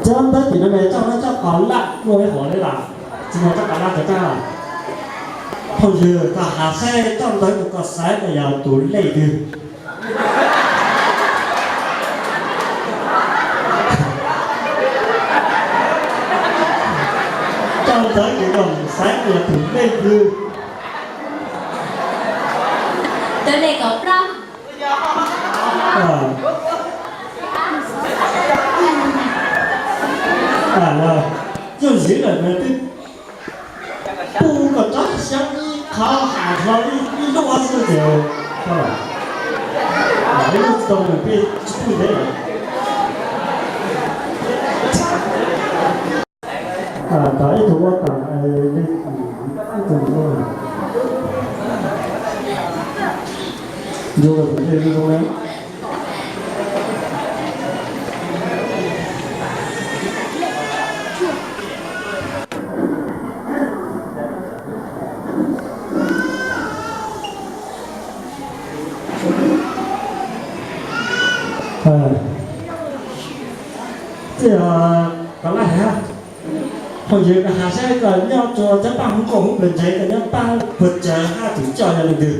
Cov ntawv tim no mas coj no coj qos laj dua ib qho li lawm, tsis yog coj qos laj cov raj. Phooj ywg, koj has saib coj ntawv mus koj xaiv koj yog tus leej twg. Coj ntawv ces koj xaiv koj yog tus leej twg. Tus leej kaum plaub. Yooj yim lawm nws twb pub koj rab xyab ib qho ham hlo ib lub xwb ces ib lub tsis tau nws peb tsis pub ntev lawm. Tom ib tug ua tom ib tug ua, yuav tus dej zoo zoo na. Txij koj laj hais, phooj ywg, koj has saib koj nyob rua cov paj huv nkauj huv nplis ntsev, koj nyob pab puag tsawv hab tus coj yog leej twg?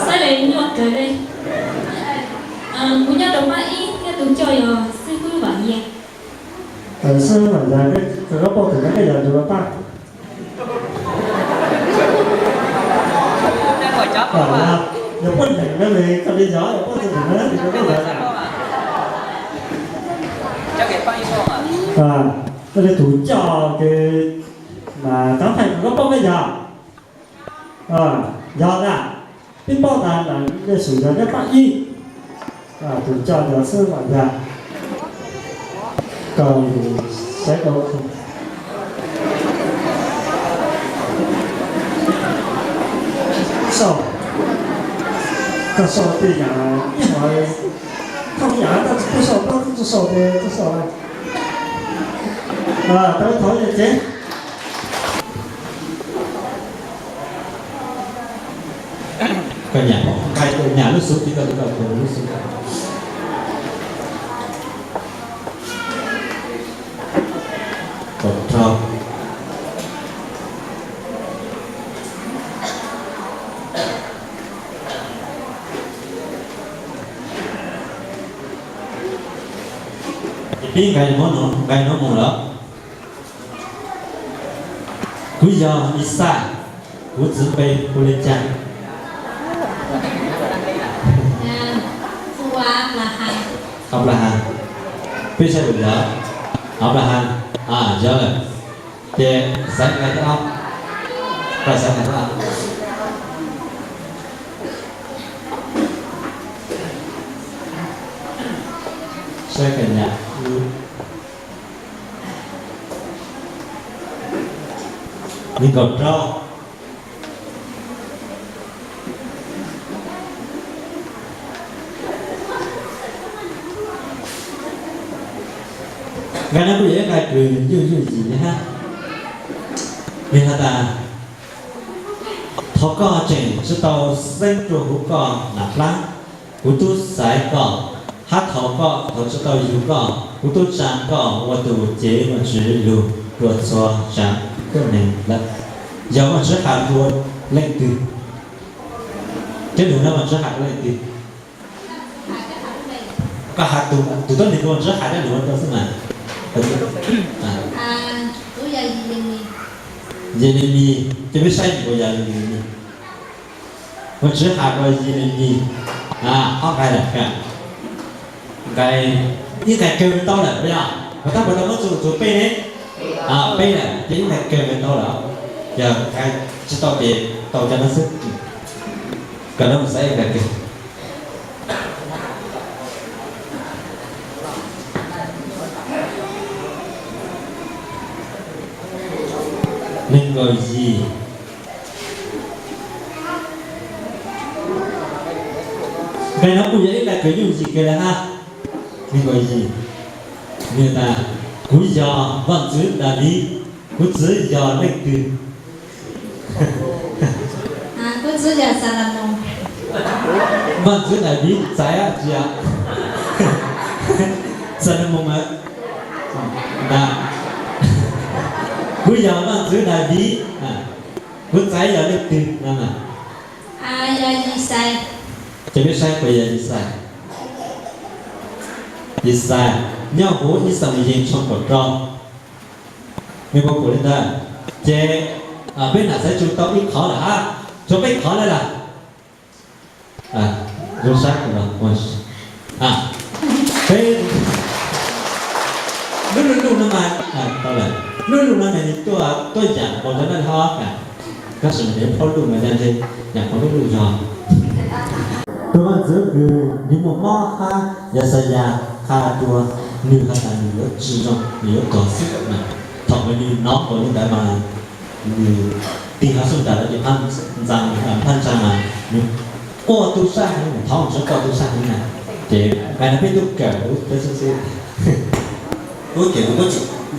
Xab le nyuaj kawg le. Kuv nyob rau pab ib, nyob tus coj yog xib hwb Vam Yias. Xib hwb Vam Yias, koj paub tus no koj yog tus pab. Yog puab leem no koj li yog, yog puab tsis leem no koj li yog. Koj li tus coj kws mas taab thaj kws koj paub koj yog. Yog na, peb paub tas na, Yexus yog nyob pab ib, tus coj yog xib hwb Vam Yias. Koj saib koj, sau, koj sau tej yam ib hom, koj ib yam koj tsis tuaj sau, koj tuaj sau ces tuaj sau. Tau thov yog tsev. Koj nyam, nyam lub xub, koj lub xub. Kaum rau. Pib nqaij no, nqaij no mus lawm. Kuv yog Ixaj, kuv txiv npe hu li cas? Aplahas. Peb saib lus yog Aplahas, yog lawm. Ces xaiv nqaij thib ob, koj xaiv nqaij thib ob. Saib koj nyam. Nees nkaum rau. Nqaij no kuj yog ib nqaij kws yooj yooj yim li hab. Nws has tas, thaum koj tseem tsi tau xeeb rua huv koj nam plab, kuv tub xaiv koj, hab thaum koj, thaum tsi tau yug koj, kuv tub tsaa koj ua tus cev Vaajtswv lug rua txhua tsaav tuab neeg lawm. Yog Vaajtswv has rua leej twg? Cov lug no Vaajtswv has rua leej twg? Koj has tug, tug tuab neeg kws Vaajtswv has cov lug no rua xwb mas. Yelemis, ces peb saib nws puas yog Yelemis. Vaajtswv has rua Yelemis, ob nqai lawm, nqai, ib nqai kawg tau lawm puas yog? Puas tab, puas tau muab txug, txug peb ne? Peb lawm, ces ib nqai kawg tau lawm. Yog nqai tsi tau ces tau cov no xwb. Koj nov mus xaiv ib nqai kawg. Nees nkaum yim. Qhov no kuj yog ib qho kws yooj yim kawg li hab. Li kuv yim, nws tas, kuv yog Vaj Ntxwv Daviv, kuv txiv yog leej twg? Kuv txiv yog Xalumoos. Vaj Ntxwv Daviv txaiv tsis yog? Xalumoos mas, kuv yog Vaj Ntxwv Daviv, kuv txaiv yog leej twg no? Yog Yixais. Ces peb saib puas yog Yixais. Yixais, nyob huv ib Xamuyees tshooj kaum rau. Nws puas pum li ntawd? Ces peb nam xaiv tsu tau ib qhov lawm hab, tshuav peb qhov lawm lawm. Zoo sab, peb, lub luj luj no mas, lub luj no mas nws tuaj, tuaj yam npaum li no hab, tab sis mas nws phaub luj mas yog ntshe yam qhov lub luj zog. Tus Vaj Ntxwv kws nws muaj mob hab Yaxayas qha dua, nws has tas nws yuav tsi zoo, nws yuav tuag xwb mas, thaum kws nws hnov npaum li ntawd mas nws tig hlo xub nraim lawm ces phab ntsa, phab ntsa mas nws quaj tu sab heev, nws thov Vajtswv quaj tu sab heev na. Ces nqai no peb tub kawm lub peb xwb xwb. Tub kawm lub,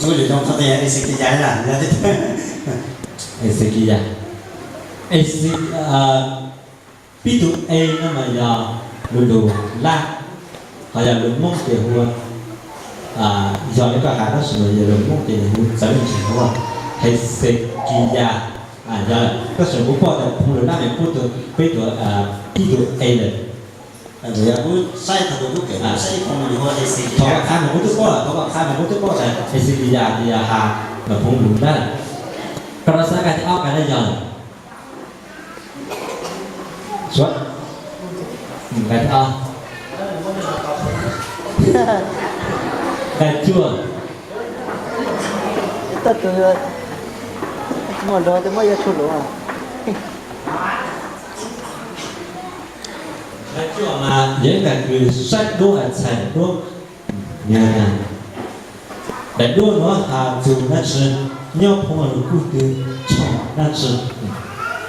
tub kawm zoo qhov tias Exekiyas, Exekiyas, Exekiyas. Pib tug E no mas yog lug lug Laj, ho yog lug Moob ces hu, yog li koj has tab sis mas yog lug Moob ces nws hu txawv ntsis hu Hexekiyas. Yog, tab sis kuv paub tias phoo lug Laj mas pib tug, pib tug, pib tug E lawm. Yog kuv saib thaum kuv tub kawm, kuv saib ib qho mas nws hu Hexekiyas. Thaum koj qha mas kuv twb paub lawm, thaum koj qha mas kuv twb paub tias Hexekiyas ces yog has phoo lug Laj. Koj rov xav nqai thib ob nqai dab yog lawm. Suav, nqai thib ob, nqai cuaj. Nqai cuaj mas yog ib nqai kws saib duab, txhais duab. Daim duab nuav has txug dab tsi, nyob phoo lug kuj tw tshooj dab tsi,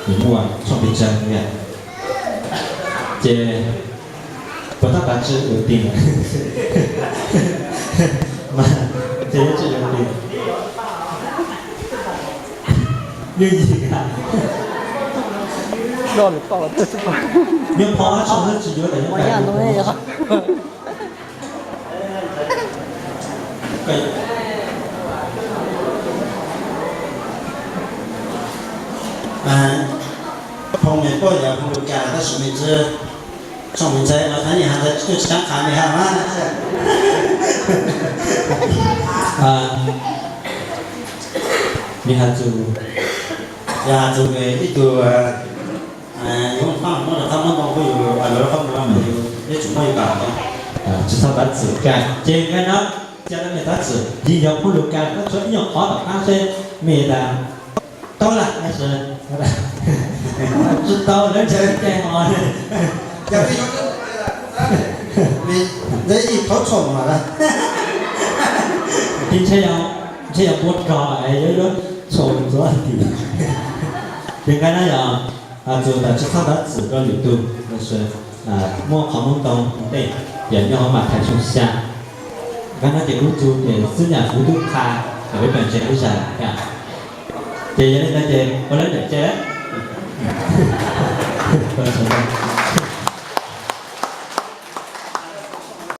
nws muaj tshooj pes tsawg, ces puas tab tom tsi ua ti, mas ces yuav tsi ua ti. Yooj yim, nyob phoo dab tsi, tsi yuav tas nyob phoo, mej puab yog phoo Lukas tab sis mej tsi tshooj mej ntxhais mas thaum nws has ntawd kuj tsi kaab qha mej has mas. Nws has txug, yog has txug ib tug yuav faab muab rau qab muab ntoo, kuj yus lawv qab muab mas yus yuav tsum muab yus kam. Tsi txhob tav txim kag, ces nqai no ca le mej tav txim, yeej yog phoo Lukas, koj tshuav ib nyuag qhov tom qab seb mej tas tau lawm, tsi tau lawv ntshe caij hos. Ntawd ib thaub tshooj mas lawm, ntshe yog npuab rog es yuav yuav tshooj ntxuav tim. Ces nqai no yog txug tas tsi txhob tav txim rau lwm tug, muab qhov muab ntoo ua ntej, ces nyob hauv Mathais tshooj xya. Nqai no ces kuv txug ces xib nyam kuv tub qha, peb pes tseg ib zag. Ces yog li ntawd ces ua lawv nram tse.